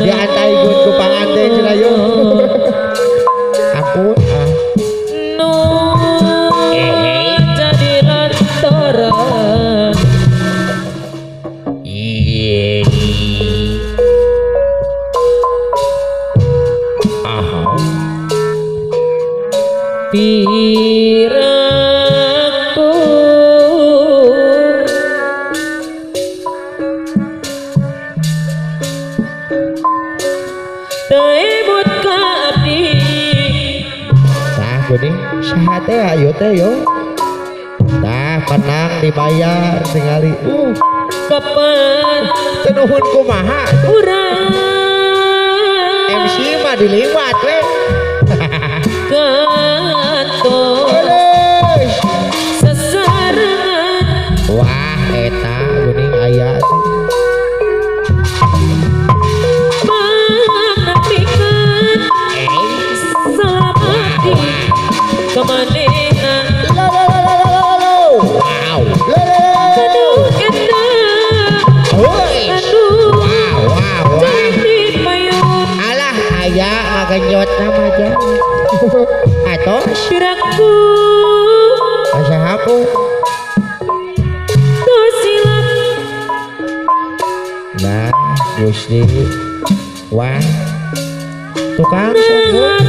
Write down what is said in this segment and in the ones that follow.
Diantai gun ku panganten cenah yo. Ampun ah. Nu jadi lantaran. Iya. Aha. Piraku teu ka abdi. Tah geuning saha teh ayo teh yo. Tah menang dibayar tingali. Kapan teu nuhun kumaha urang MC mah diliwat we. Kantos sesarengan. Wah eta geuning aya manapikeun salamat di kamanehna. Wow. Aduh eta. Aduh. Wow wow wow. Alah aya ngagenyot nama aja. Atos piraku asa hapu silap. Nah Gusti wah tukang sungguh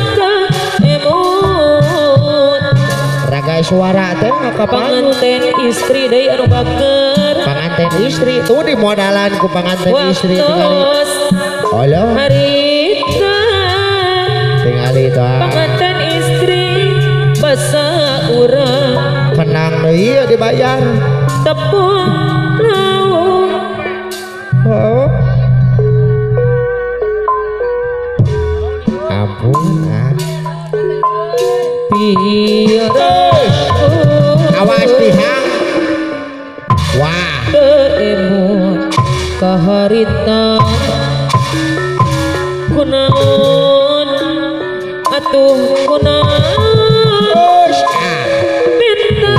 raga suara teh kapan panganten istri deui anu bager panganten istri tuh dimodalan ku panganten istri tingali halo harita tingali tah panganten istri basa urang kenang deui dibayar tepung lauk. Oh. Ampun ah. Awas tihang. Wah. Teu kaharita kunaon atuh kunaon minta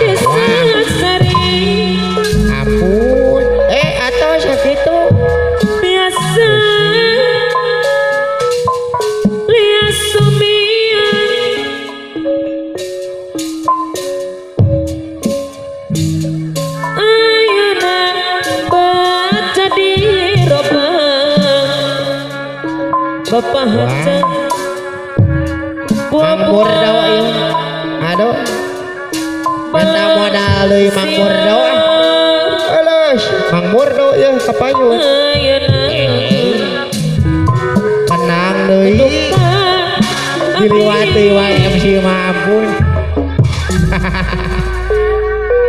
disasari. Ampun atau sakitu biasa lias sumian ayeuna baca dirobah bapak haja Mang Murdo ieu. Aduh. Mata modal deui Mang Murdo ah. Euleuh, Mang Murdo yeuh kapayun. Tenang deui. Diliwati wae MC mah ampun.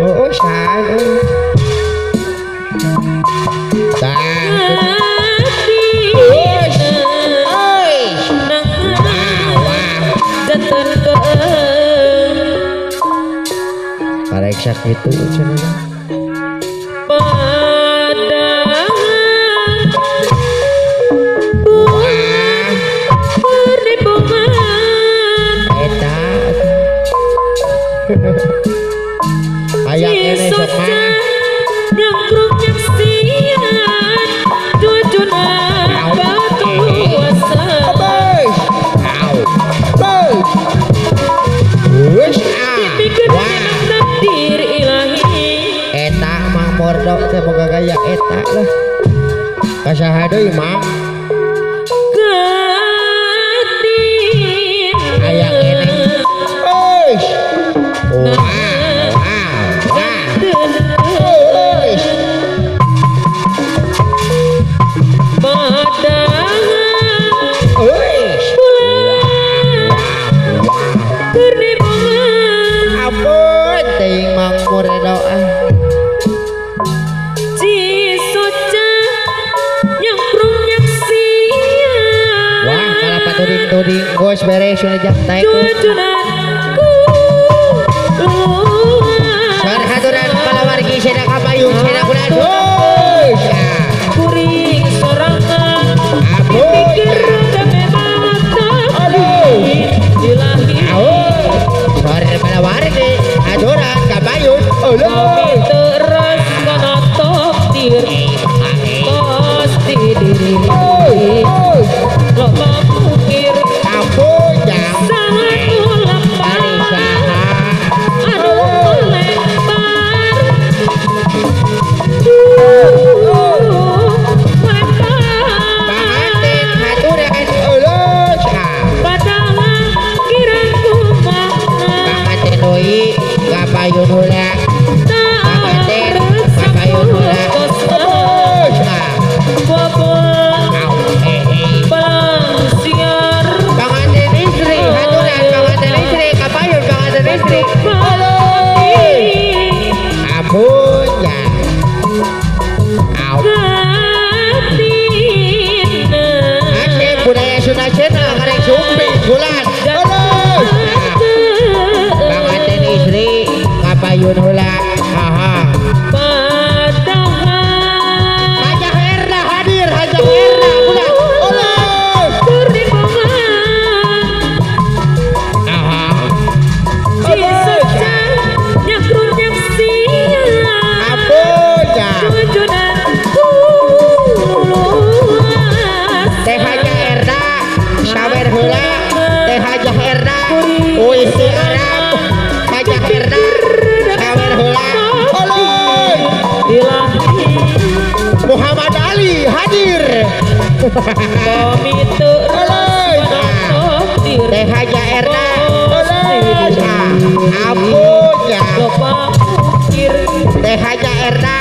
Oh, sae. Tah. Karek sakitu cenah. Padahal bulan perlindungan eta aya keneh sok mah nyangkruk nyaksian cucuna batu asa. Takdir ilahi eta Mang Murdo teh boga gaya eta lah kasaha deui Mang Gatin aya keneh euy wah wah wah euy padahal euy bulan teuing Mang Murdo ah. Cisoca nyangkrung nyaksian. Wah, kalapa tuding-tuding geus beres cenah jang taek. Cucunanku luas. Sarhaturan palawargi cenah kapayung cenah kulan. Kuring sorangan dipikir memang takdir ilahi. Sore palawargi Aturan kapayun. Kami terus kana takdir pasti diri. Loba mukir ampun jang. Sangat lepas aduh lempar. Panganten haturan euleus. Padahal kirang kumaha. Panganten deui kapayun heula. Panganten kapayun heula. Euleus. Panganten istri haturan, panganten istri kapayun, panganten istri. Ampun jang. Au. Asep budaya Sunda Channel karek sumping bulan. Euleus. Panganten istri kapayun heula. Aha. Hajah Erna hadir, Hajah Erna bulan. Euleus. Aha. Ampun jang. Teh Hajah Erna sawer heula. Teh Hajah Erna uisi Arab. Hajah Erna sawer heula. Euleus. Muhammad Ali hadir. Euleus. Teh Hajah Erna. Euleus. Ampun jang. Teh Hajah Erna.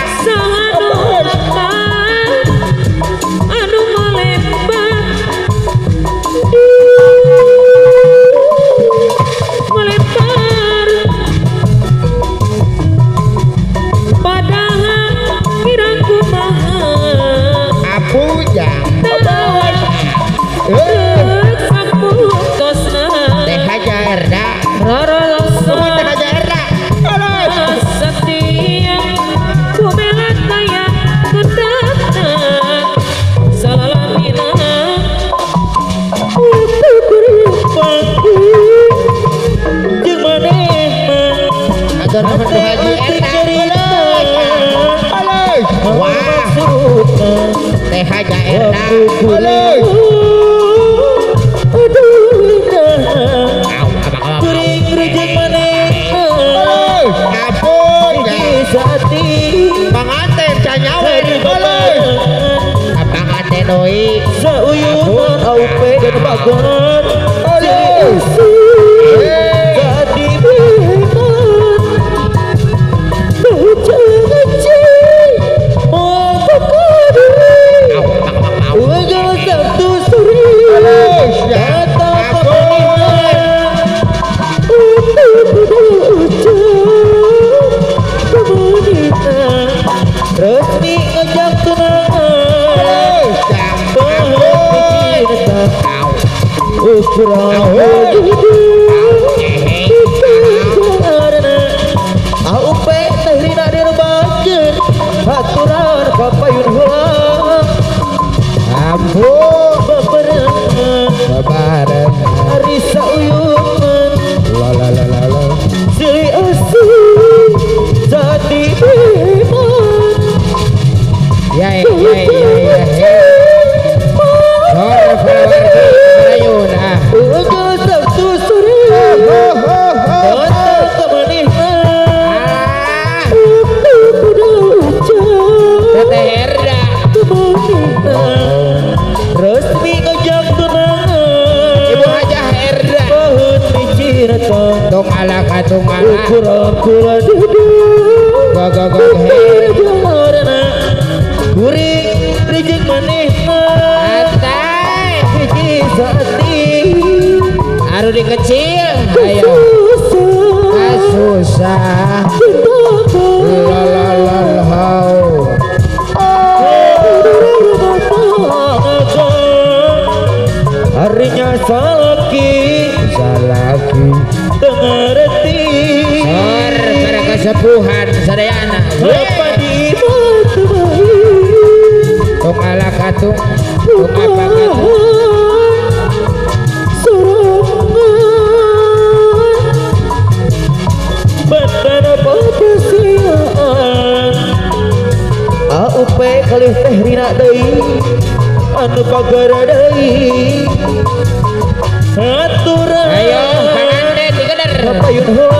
Ampun jang. Teh Hajah Erna. Nuhun Teh Hajah Erna. Euleus. Atur nuhun Bu Haji Erna. Euleus. Wah. Teh Hajah Erna. Euleus. Au, abang, abang. Euleus. Ampun jang. Panganten canyawer. Euleus. Panganten deui. Sauyunan aupe dan bagon. Euleus. Jadi biman Au, abang, abang, au. Euleus. Resmi ngajak tunangan. Euleus jang. Ampun. Au. Ukuran Aupe teh rina dirbakeun haturan kapayun heula. Ampun. Beberengan Bebareng. Ari sauyungan La la la la la. Silih asih jadi iman. Ya ya ya ya. Sor keluarga Melayu ah. Uga Sabtu sore. Kota kemanihna. Ah. Kudu Teteh Erna. kemanihna. Resmi ngajak tunangan. Ibu Hajah Erna. Baheun micirta. Tung ala katung ala. Ukura-kura dudu. Go go go he. Kuring rejek manehna. Santai. Hiji saati. Aduh di kecil. Ayo. Susah. La la la la. Harinya salaki Salaki. Tengerti. Sor para kesepuhan sadayana. Apa di batu Tung ala katung. Tung apa katung. Sorangan. kalih teh rina deui anu pagar deui aturan ayo Kang Andre digeder payun heula.